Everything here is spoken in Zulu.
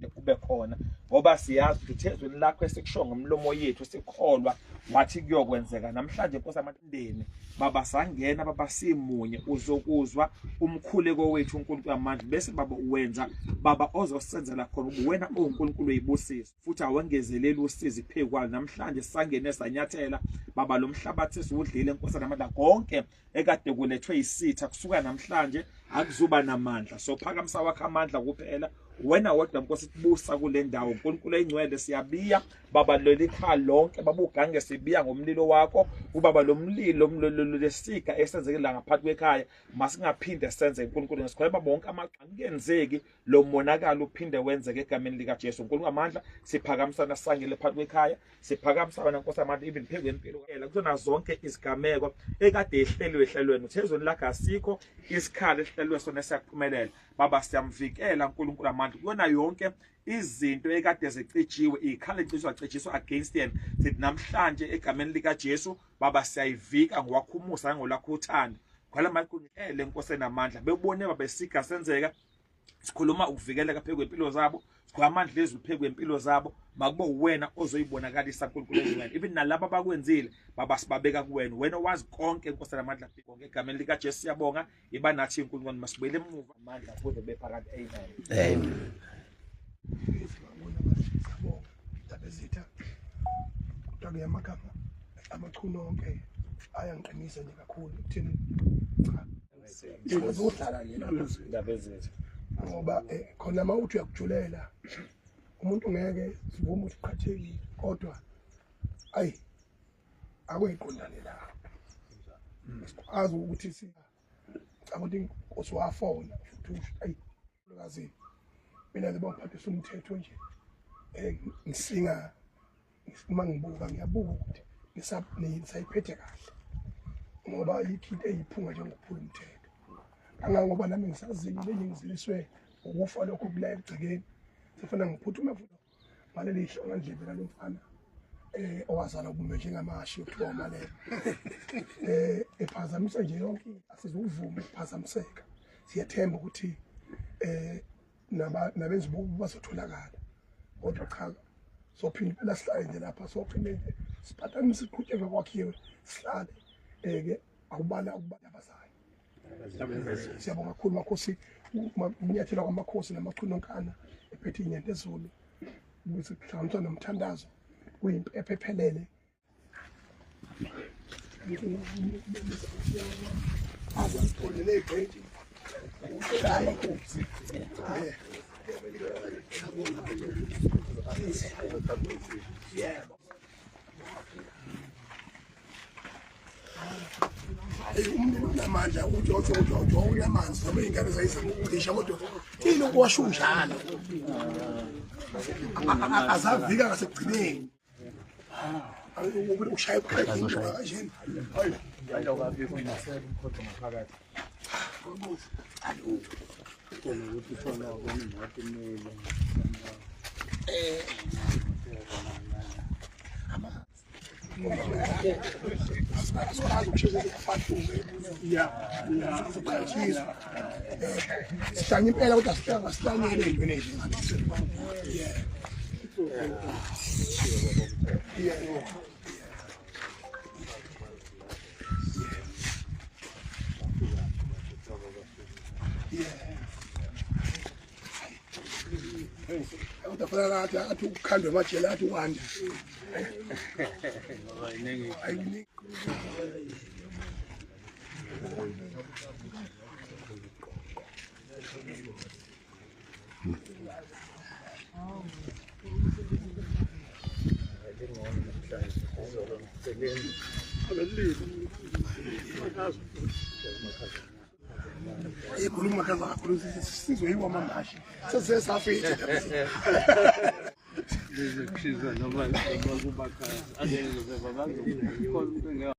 Kube khona ngoba siyazi ukuthi uthe ezweni lakho esikusho ngomlomo yethu sikholwa wathi kuyokwenzeka namhlanje. Nkosi amandeni baba, sangena baba, simunye, uzokuzwa umkhuleko wethu uNkulunkulu amandla, bese baba uwenza baba ozosenzela khona ubuwena uNkulunkulu uyibusiso futhi awengezeleli usizi phekwalo. Namhlanje sangene sanyathela baba lo mhlabathi esiwudlile, Nkosi namandla, konke ekade kulethwe isitha kusuka namhlanje akuzuba namandla. So phakamisa wakho amandla kuphela wena wedwa, Nkosi, kubusa kule ndawo. uNkulunkulu engcwele, siyabiya baba leli khaya lonke baba, ugange, sibiya ngomlilo wakho ubaba. Lo mlilo lesiga esenzeke la ngaphansi kwekhaya masingaphinde senze, uNkulunkulu. Ngisikholwa bonke amaqangenzeki lo monakalo uphinde wenzeke egameni likaJesu. uNkulunkulu amandla, siphakamisana sangele phakathi kwekhaya, siphakamisa wena Nkosi amandla, even phezu kwempilo ela kuzona zonke izigameko ekade ehleliwe ehlelweni. Uthe ezweni lakhe asikho isikhali esihlelwe sona esiyaphumelela baba. Siyamvikela uNkulunkulu amandla kuyona yonke izinto ekade zicijiwe, ikhala ecijiswa cijiswa against yena. Sithi namhlanje egameni likaJesu baba siyayivika ngowakhumusa ngolakho uthando kwala makunele, Nkosi enamandla, bebone babesiga senzeka. Sikhuluma ukuvikeleka phezu kwempilo zabo, sikhuluma amandla ezulu phezu kwempilo zabo. Makube uwena ozoyibonakalisa, uNkulunkulu engcwele. Even nalabo abakwenzile baba sibabeka kuwena, wena owazi konke, Nkosi namandla, konke egameni likaJesu. Siyabonga, iba nathi uNkulunkulu. Masibuyele emuva amandla kuze kube phakade. Amen. Amen. Siyabonga, Ndabezitha. Kodwa-ke amagama amaChunu onke ayangiqinisa nje kakhulu ekutheni cha, uzohlala nje lapha. Ndabezitha. Ngoba khona uma uthi uyakujulela umuntu ngeke sivume ukuthi uqhathekile, kodwa ayi akuyiqondane la sikwazi ukuthi si cabanga ukuthi inkosi wafona futhi usho ayi kazini. Mina nje bangiphathisa umthetho nje, ngisinga uma ngibuka, ngiyabuka ukuthi ngisayiphethe kahle, ngoba ayikho into eyiphunga njengokuphula umthetho, kangangoba nami ngisazilile engingiziliswe ukufa lokho kula egcekeni. Sefuna ngiphuthume futhi ngaleli hlongandlebe lalo mfana owazalwa kume njengamashi okuthiwa uMalema, ephazamisa nje yonke. Asizukuvuma ukuphazamiseka. Siyathemba ukuthi nabenzi bokubi bazotholakala, kodwa cha, sophinda impela sihlale nje lapha, sophinde nje sipatanise, siqhutshekwe kwakhiwe, sihlale ke akubala ukubala abazali. Siyabonga kakhulu makhosi, ukunyathela kwamakhosi namaChunu onkana ephethe inyanda ezulu ukuthi kuhlanganiswa nomthandazo kuyimpepha ephelele. Umlilo unamandla, ujojo ujojo unamanzi noma iy'ngane zayizama ukucisha, kodwa ilokhu washo unjalo azavika ngasekugcineni ushaya kanjena. Ukuthi uthona wabona imoto imile. Asikwazi ukusheshe sikufathuke ya siqhathiswa sihlanye impela, kodwa sihlanga sihlanyele ey'ntweni ey'njengalezi. Yeah. Yeah. Kodwa fanele athi ukukhandwa emajele athi uwanda. Ayiningi. Ikhuluma kaza kakhulu, sizwe yiwo amamashi sesize safithe. Kushisa noma kuba khaya. Angeke bazokhona umuntu.